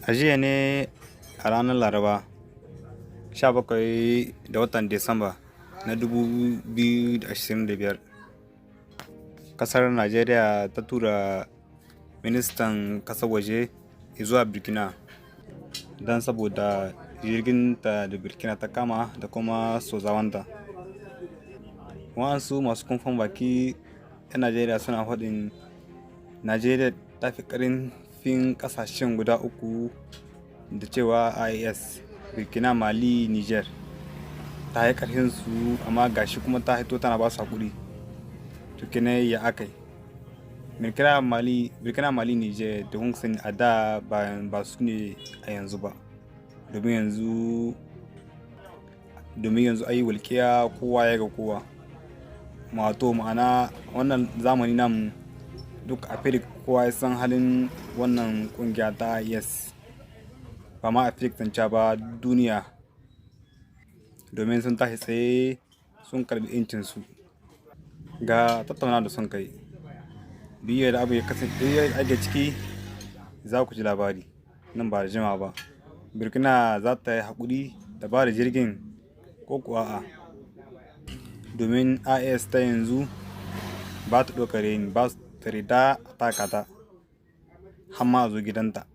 A jiya ne a ranar Laraba 17 da watan Disamba na 2025, kasar Najeriya ta tura ministan kasar waje zuwa Burkina don saboda jirginta da Burkina ta kama da kuma sojawanta. Wa'ansu masu kumfan baki 'yan Najeriya suna faɗin Najeriya ta fi ƙarfin ƙasashen guda uku da cewa IAS, Burkina, Mali, Niger. Ta yi ƙarfinsu, amma gashi kuma ta hito tana ba su haƙuri. To, kenan ya aka yi? Burkina, Mali, Niger da kun sani a da ba su ne a yanzu ba. Domin yanzu ayi walƙiya, kowa ya ga kowa. Wato ma'ana, wannan zamani namu duk Afirka kowa ya san halin wannan ƙungiya ta IAS. Ba ma Afirka zance ba, duniya. Domin sun tashi tsaye, sun karɓi 'yancinsu. Ga tattaunawa da sun kai. Duk yadda abu ya kasance, duk yadda ake ciki, za ku ji labari nan ba da jimawa ba. Burkina za ta yi haƙuri ta ba da jirgin ko kuwa a'a. Domin IAS ta yanzu ba ta ɗaukar raini, ba ta yarda a taka ta har ma a zo gidanta.